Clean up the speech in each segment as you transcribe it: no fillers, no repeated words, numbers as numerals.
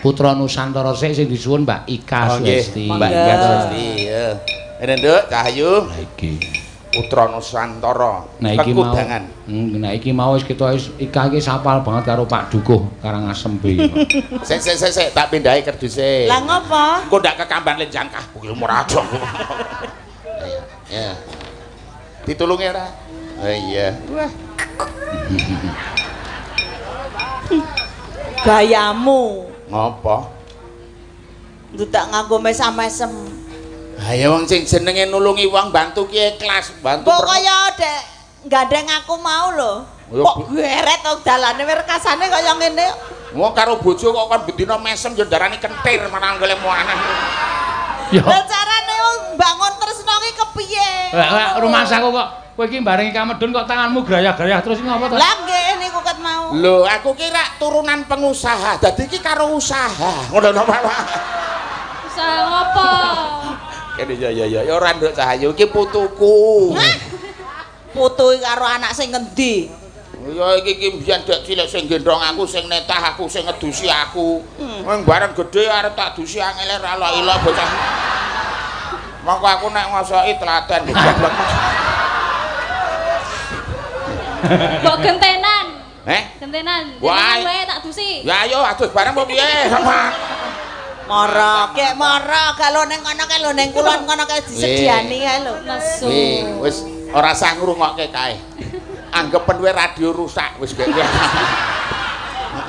Putra Nusantara sik sing disuwun Mbak Ika Suwesti. Mbak Ika Suwesti, ya. Rene Nduk, Cahayu. Lah iki Putra Nusantara. Nah iki mau. Kekudangan. Nah iki mau wis kita wis Ika iki sapal banget karo Pak Dukuh Karangasem B. Sik sik sik sik tak pindahi kerduse. Lah ngopo? Engko ndak kekamban lenjangkah kuwi murah dong. Ya. Ditulungi ora? Oh iya. Wah. Gayamu. Ngopo? Ndudak nganggo mesam-mesem. Ha ya wong sing jenenge nulungi wong bantu ki ikhlas, bantu. Kok kaya dek gandeng aku mau lho. Kok geret to dalane rekasane kaya ngene. Wong karo bojo kok kon bendina mesem ya ndarani kentir marang golek aneh. Ya. Lah carane wong bangun tresno ki kepiye? Lah rumangsaku kok kowe iki barengi kamedhun kok tanganmu grayah-grayah terus iki ngopo to? Lah nggih niku ket mau. Lho aku ki rak turunan pengusaha, dadi iki karo usaha. Ngono lho Pak. Usaha ngopo? Kene ya ya ya ora Nduk Cahayu iki putuku. Putu karo anak sing ngendi? Ya iki ki mbiyen dek cilik sing gendhong aku, sing netah aku, sing ngedusi aku. Wong bareng gedhe arep tak dusi angele ra lok-ilok bocah. Mongko aku nek ngosoki telaten goblok. Mbok gentenan. Eh? Gentenan. Gentenan wae tak dusi. Ya ayo adus bareng apa piye? Mara, kek mara, kalau neng kono kae lho neng kulon kono kae disediani kae lho. Nesu. Wis ora usah ngrungokke kae. Anggepen wae radio rusak wis gek.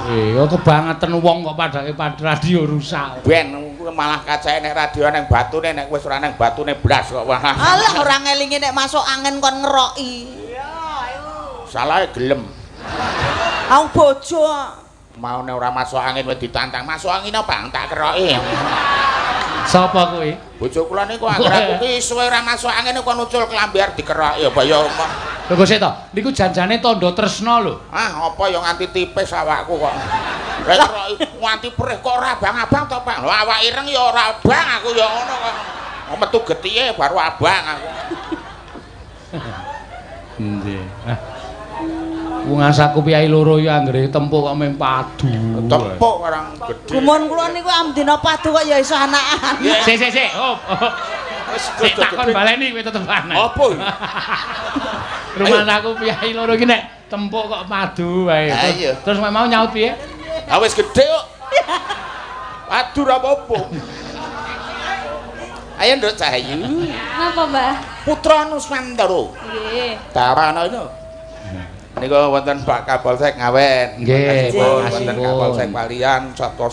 Kok kebangetan wong kok padake radio rusak. Ben malah kacahe nek radio neng batune nek wis ora neng batune blas kok. Alah ora ngelingi nek masuk angin kon ngeroki. Iya, ayo. Salahe gelem. Wong bojo mau nek ora masuk angin wis ditantang. Masuk angin apa? Tak keroki. Sapa kuwi? Bojo kula niku anggere aku ki suwe ora masuk angin kok nucul klambi arep dikeroki apa ya. Lho kok sik to? Niku janjane tandha tresna lho. Ah, apa ya nganti tipis awakku kok. Lek keroki nganti perih kok ora abang-abang to, Pak. Lho awak ireng ya ora abang aku ya ngono kok. Metu getihe baru abang aku. Nggih. Wong asaku piyai loro ya anggere tempuk kok mung padu. Tempuk orang gedhe. Gumun kula niku amdina padu kok ya iso anakan. Sik sik sik. Hop. Wis takon baleni kowe tetep anak. Apa? Rumangsaku piyai loro iki nek tempuk kok padu wae. Terus mau nyaut piye? Ha wis gedhe kok. Padu ra apa-apa. Ayo Nduk Cahayu. Napa, Mbah? Putra Nusantara. Nggih. Tarana itu. Niku wonten Pak Kapolsek Ngawen. Nggih, wonten Kapolsek Palian Sabto.